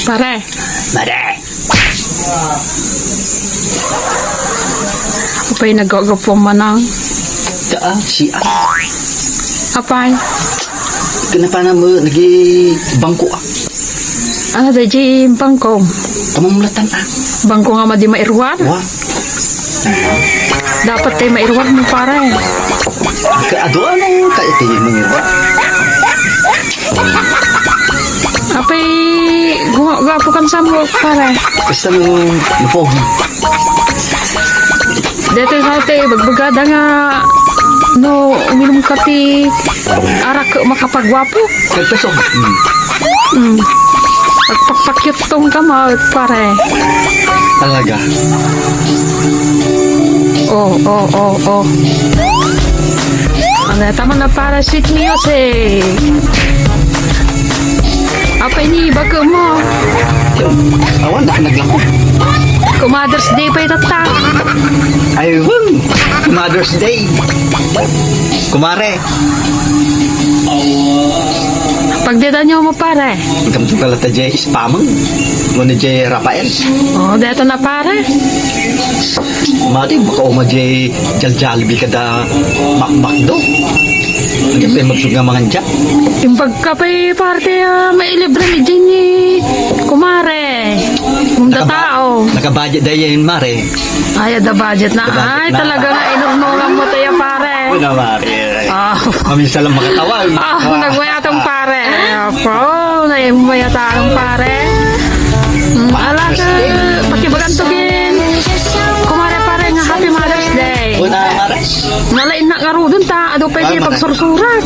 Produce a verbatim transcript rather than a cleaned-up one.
Pare. Mare. Apay, nagagapu manang. Kaa, si a. Apay. Kenapa na mo nagibangko, ah? Ano da di bangko? Kamamlatan, ah. Bangko nga madi mairuar? Wa. Dapat tay mairuar mo, pare. Kaado, ano, kaya tayo mangiruar? Apay, gu-, gwapo kan samo, pare. Basta no, no pogi. Dito sa ate, bagbagada nga, no, uminom ka ti arak, makapagwapo. Kagpasok. Hmm. Hmm. Agpakpakyot tong kamot, pare. Talaga. Oh, oh, oh, oh. Ano, tama na, pare, sweet music. Apay ni, bago mo. Awan, na, naglako. Ku Mother's Day pay tatta. Ay, wun. Mother's Day. Kumare. Pagdeta nyo mo, pare. Kamto ka lata jay spamang. Wano jay Rafael. Oh, deta na, pare. Mati, baka uma jay Jal-Jollibee kada makmakdo. Hindi pa yung magsug nga mangan dyan. Yung pagkapay parte, ah, mailibre ni Jenny. Kumare. Kung Nakaba-, tao. Nakabudget da yan, mare. Ay, ada budget na. Ada budget Ay, na. Talaga nga inurnulan mo tayo, pare. Wala, mare. Ah. Maminsan lang makatawag. Ah, Wa. Nagmayatang pare. Apo, nagmayatang pare. Mm, ala ka, pakibagan to, Gin. Kumare, pare, nga happy Mother's Day. Una, mare. Nalain na nga rudon ta, ado pa Ay, di mare. Pagsursurat.